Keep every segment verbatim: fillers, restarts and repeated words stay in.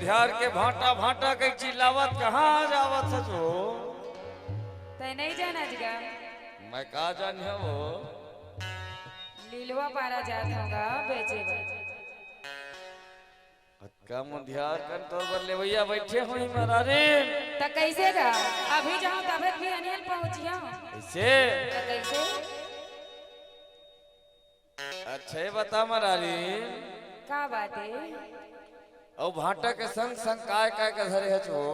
धियार के भांटा भांटा कहि चिल्लावत कहाँ जावत हस वो? तैं नहीं जानस गा। मैं का जानिहौं वो? लीलवा पारा जात हौं गा बेचे बर। अतका मुधियार कन तोर बर लेवइया बइठे होही मरारिन। त कइसे गा? अभी जाहूं तभे त बिहनिया ल पहुंचिहौं। कइसे? त कइसे? अच्छा, ये बता मरारिन। का बात हे? अउ भांटा के संग संग काय काय के धरे हस वो?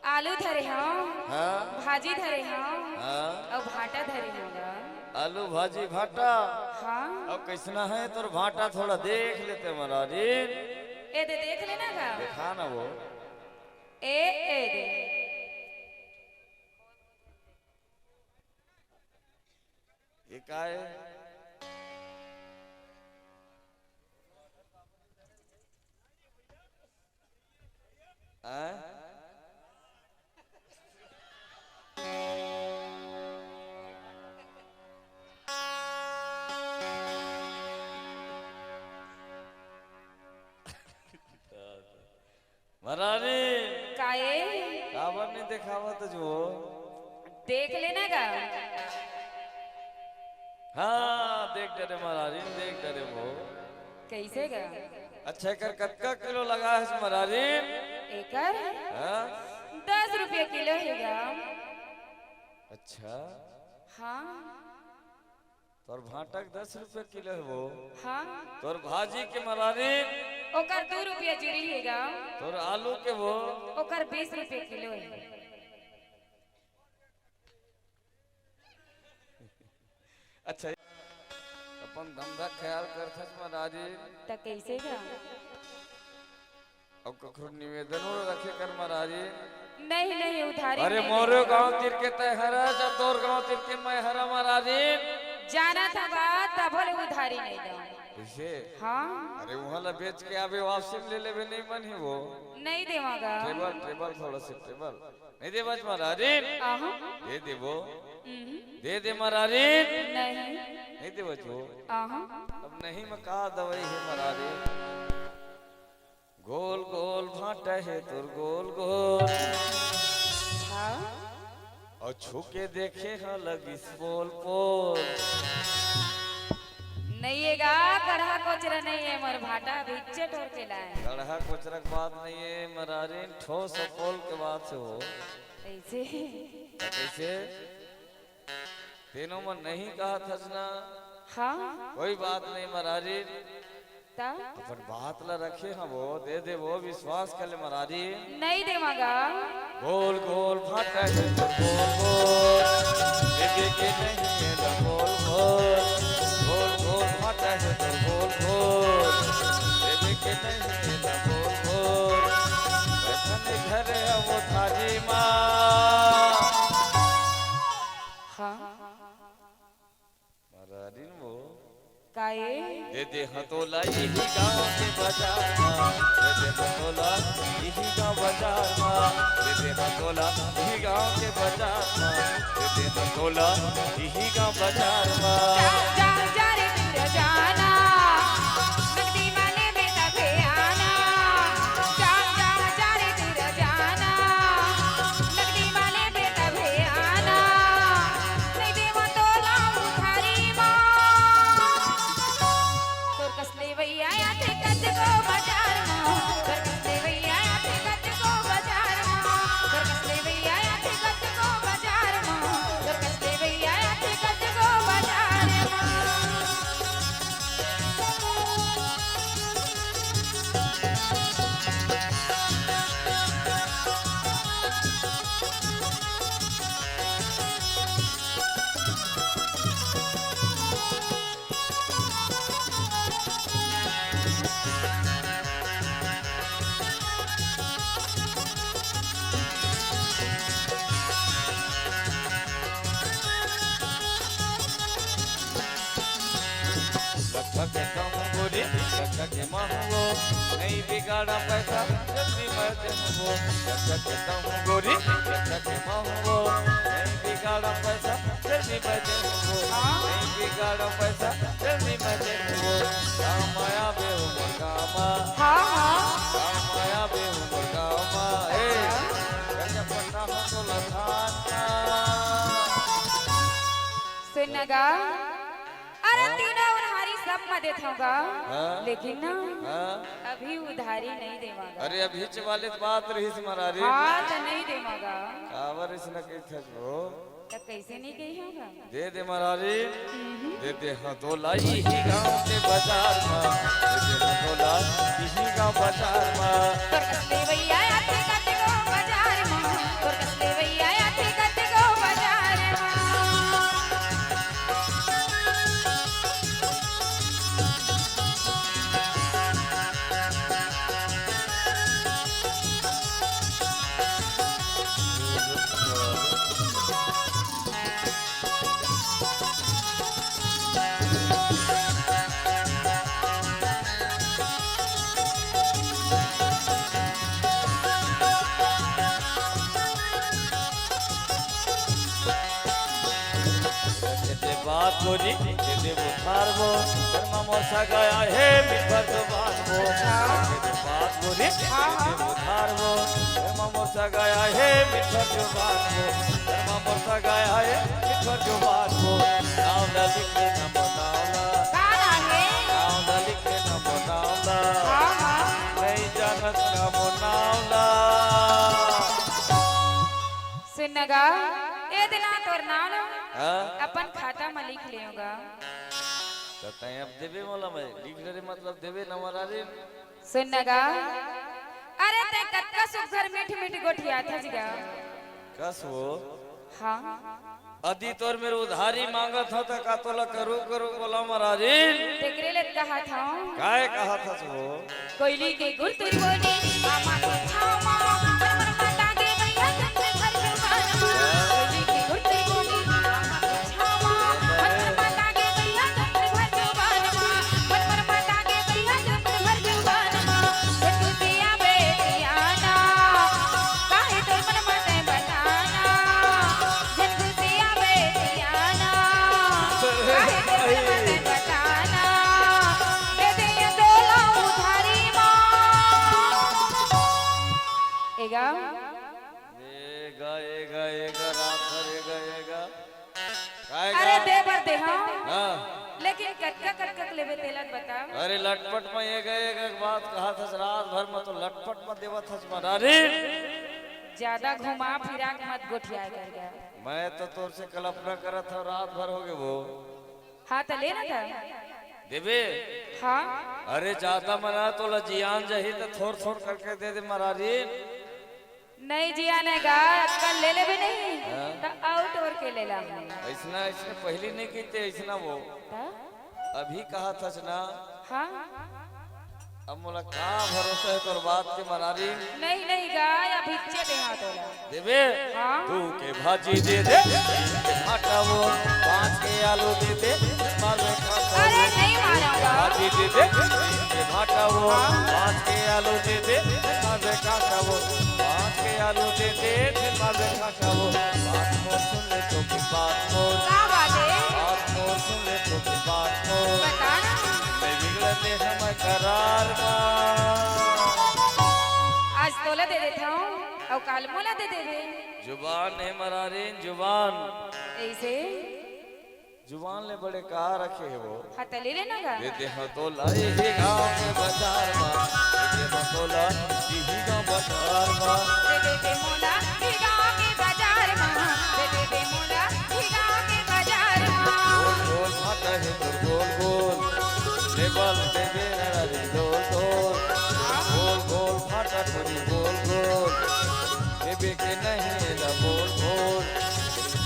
आलू धरे हौं, हाँ? भाजी धरे हौं, हाँ? अउ भांटा धरे हौं गा। आलू, भाजी, भांटा। हाँ। अउ कइसना हे तोर भांटा, थोड़ा देख लेते मरारिन। ए दे, देख लेना गा। देखा ना वो। ए, ए दे। ये का हे? आय? मरारी। काये? काबर नहीं देखावत हस वो? देख लेना गा। हाँ, देख डरे मरारी, देख डरे वो। कइसे गा? अच्छा, एकर कतका किलो लगा हस मरारी? एकर? हाँ? दस रुपया किलो हे गा। अच्छा। हाँ। तोर भांटा के दस रुपया किलो हे वो। हाँ। तोर भाजी के मरारी? ओकर दू रुपया जुरी हे गा। तोर आलू के वो? ओकर बीस रुपया किलो हे। अच्छा, अपन धंधा ख्याल करथस मरारी। त कइसे गा? अउ कखरो निवेदन रखे कर मरारी। नहीं, नहीं, उधारी अरे नहीं मोरे देवंव। गांव तिर के तैं हरस, तोर गांव तिर के मैं हरंव मरारी। जानत हंव गा, तभो ले उधारी नहीं देवंव। कइसे? हाँ। अरे उहां ला बेच के आबे, वापसी में ले लेबे, नहीं मन ही वो। नहीं देवंव गा। टेबल, टेबल, थोड़ा से टेबल। नहीं देवस मरारी। आहा। दे देबो। उहुं। दे दे मरारी। नहीं। नहीं देवस वो। आहा। अब नहीं में का दवई हे मरारी। गोल गोल भांटा हे तोर गोल गोल। हाँ। अउ छू के देखे हंव लगिस पोल पोल। नहीं हे गा, गड़हा कोचरा नहीं हे, मोर भांटा बिच्चे टोर के लाए। गड़हा कोचरा के बात नहीं हे मरारिन, ठोस अउ पोल के बात हे वो। कइसे? कइसे? तेनो मन नहीं कहत हस ना। हाँ। कोई बात नहीं मरारिन। त? अपन बात ला रखे हंव वो, दे देवो, विश्वास कर ले मरारी। नहीं देवंव गा। गोल गोल भांटा हे तोर गोल गोल, देवे के नहीं हे ना बोल बोल। गोल गोल भांटा हे तोर गोल गोल, देवे के नहीं हे ना बोल बोल। बैठन घरे अउ थारी माँ। हाँ। मरारिन वो। काये? दे दे हंव तोला इही गांव के बाजार मा, दे दे हंव तोला इही गांव बाजार मा, दे दे हंव तोला इही गांव के बाजार मा, दे दे हंव तोला इही गांव बाजार मा। जा, जा, जा रे दूर जाना, नगदी मा लेबे तभे आना। जा, जा, जा रे दूर जाना, नगदी मा लेबे तभे आना। नहीं देवंव तोला उधारी मा। तोर कस लेवइया आथे कतको बाजार मा, तोर कस लेवइया आथे कतको बाजार मा, तोर कस लेवइया आथे कतको बाजार मा, तोर कस लेवइया आथे कतको बाजार मा। रखा के तम गोरी, रखा के महंगो, नहीं बिगाड़ा पैसा, जल्दी मैं देहूँ वो। रखा के तम गोरी, रखा के महंगो, नहीं बिगाड़ा पैसा, जल्दी मैं देहूँ वो। हाँ। नहीं बिगाड़ा पैसा, जल्दी मैं देहूँ वो। काम आया बे उमर कामा। हाँ, हाँ। काम आया गा, अरे तीनों उधारी सब म देथव गा, हाँ? लेकिन ना हाँ? अभी उधारी नहीं देवा गा। अरे अभीच वाले त बात रहिस मरारी। हाँ, त नहीं देवा गा। काबर अइसना कहिथस वो? त कइसे नहीं कहिहव गा? दे दे मरारी, दे दे हाँ तोला इही गाँव के बाजार म, दे दे हाँ तोला इही गाँव बाजार म। तोर कस लेवइया आथे कतको बाजार म, तोर कस लेवइया आथे कतको बाजार म। दे दे बात गोरी, दे दे उधार वो, घर मा मोर सगा आए हे, मिठ भर जुबान वो। अच्छा। दे दे बात गोरी, हाँ, दे दे हाँ। उधार वो, घर मा मोर सगा आए हे, मिठ भर जुबान वो। घर मा मोर सगा आए हे, मिठ भर जुबान वो। नाव ला लिख ले ना मोर नाव ला। का नाव हे? नाव ला लिख ले ना मोर नाव ला। हाँ, हाँ। नहीं जानस का मोर नाव ला। सुन न गा, ए दिना तोर नाव ला हाँ? अपन खाता म लिख लेव गा। त तैं अब देबे मोला, मैं लिख ले रे, मतलब देबे न मरारी। सुन न गा, अरे तैं कतका सुग्घर मीठ मीठ गोठियाथस गा। कस वो? हाँ। अदी तोर मेर उधारी मांगत हव त का तोला करू करू बोला मरारी? तेकरे ले त कहत हव। काय कहत हस वो? कोयली के गुरतुर बोली, आमा के छावा, पर मन माता के भैया तुम घर जुबान। कोयली के गुरतुर बोली, आमा के छावा, पर मन माता के भैया तुम घर जुबान। मन मन माता के भैया तुम घर जुबान। झटकुसिया बेटियाना, काहे तोर मन माते बताना। झटकुसिया बेटियाना, काहे तोर मन माते बताना। दे दे ये तोला उधारी मा। एगा? एगा, एगा, एगा, रात भर एगा, एगा। काय अरे गा? दे बर दे, हाँ। हाँ। लेकिन कतका, कतका के लेबे तेला बता। अरे लटपट म एगा, एगा के बात कहत हस, रात भर म तो लटपट म देवत हस मरारी। ज्यादा घुमा फिरा के मत गोठियाए कर गा। मैं तो तोर से कल्पना करत हव, रात भर होगे वो। हाँ, त ले ना त। देबे? हाँ। अरे, जादा मना तोला जियान जाही, त थोर-थोर करके दे दे, मरारी। नहीं जियान हे गा, कल ले लेबे नहीं, हाँ। त आउट और के ले ला। अइसना, अइसना पहिली नहीं कहिते, अइसना वो। त? अभी कहत हस ना। हाँ। अब मोला का भरोसा हे तोर बात के मरारी? नहीं, नहीं गा, अभीच्चे देहा तोला। देबे? हाँ। दू के भाजी दे दे, तीन के भाटा वो, पाँच के आलू दे दे, मारबे कांटा वो। अरे, नहीं मारव गा। भाजी दे दे, तीन के भाटा वो, हाँ। पाँच के आलू दे दे, मारबे कांटा वो। पाँच के आलू दे दे, मारबे कांटा वो। बात मोर सुन ले तो की बात मोर। का बात हे? बात मोर सुन ले तो की बात मोर। बता ना। मैं बिगड़त हे मैं करार मा। आज तोला दे देथव, अउ काल मोला दे देबे। जुबान हे मरारीन, जुबान। अइसे? जुबान ले बड़े का रखे हे वो? हाँ, त ले लेना गा। दे दे हाँ तोला इही गाँव के बाजार मा, दे दे हाँ तोला इही गाँव बाजार मा। दे दे दे मोला इही गाँव के बाजार मा, दे दे दे मोला इही गाँव के बाजार मा। गोल गोल भाटा हे तोर गोल गोल, ले बल दे दे नरारी गोल गोल। गोल गोल भाटा टूरी गोल गोल, देबे के नहीं एला बोल बोल।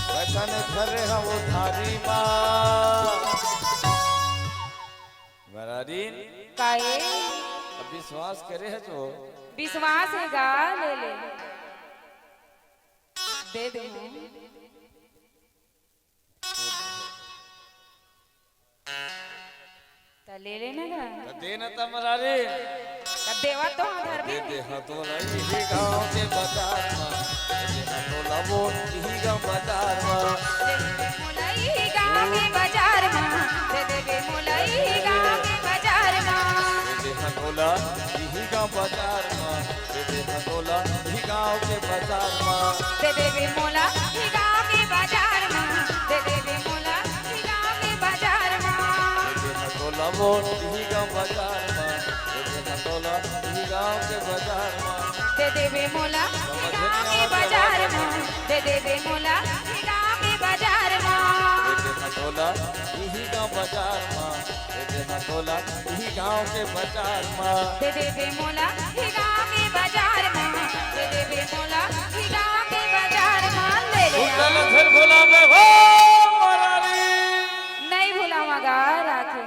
पैसा नहीं धरे हव उधारी मा। मरारीन। काहे? अब विश्वास करे हे जो। विश्वास हे गा, ले ले। दे दे। त ले लेना गा। त दे न त मरारी। त देवा तो हाँ धर दे दे। दे हाँ तोला इही गाँव के बाजार मा। दे दे हाँ तोला वो इही गाँव बाजार मा। दे दे मोला इही गाँव के बाजार मा। दे दे दे मोला इही गाँव के बाजार मा। दे दे हाँ तोला इही गाँव बाजार मा। दे दे हाँ तोला इही गाँव के बाजार मा। दे दे दे मोला इही गाँव के बाजार मा। दे दे दे मोला इही गाँव कोन इही गांव बाजार मा, दे देना तोला इही गांव के बाजार मा। दे देबे मोला इही गांव के बाजार मा, दे देबे मोला इही गांव के बाजार मा। दे देना तोला इही गांव बाजार मा, दे देना तोला इही गांव के बाजार मा। दे देबे मोला इही गांव के बाजार मा, दे देबे मोला इही गांव के बाजार मा। ले ले उठल झन भुलाबे हो मोरारी। नहीं भुलावा गा राखे।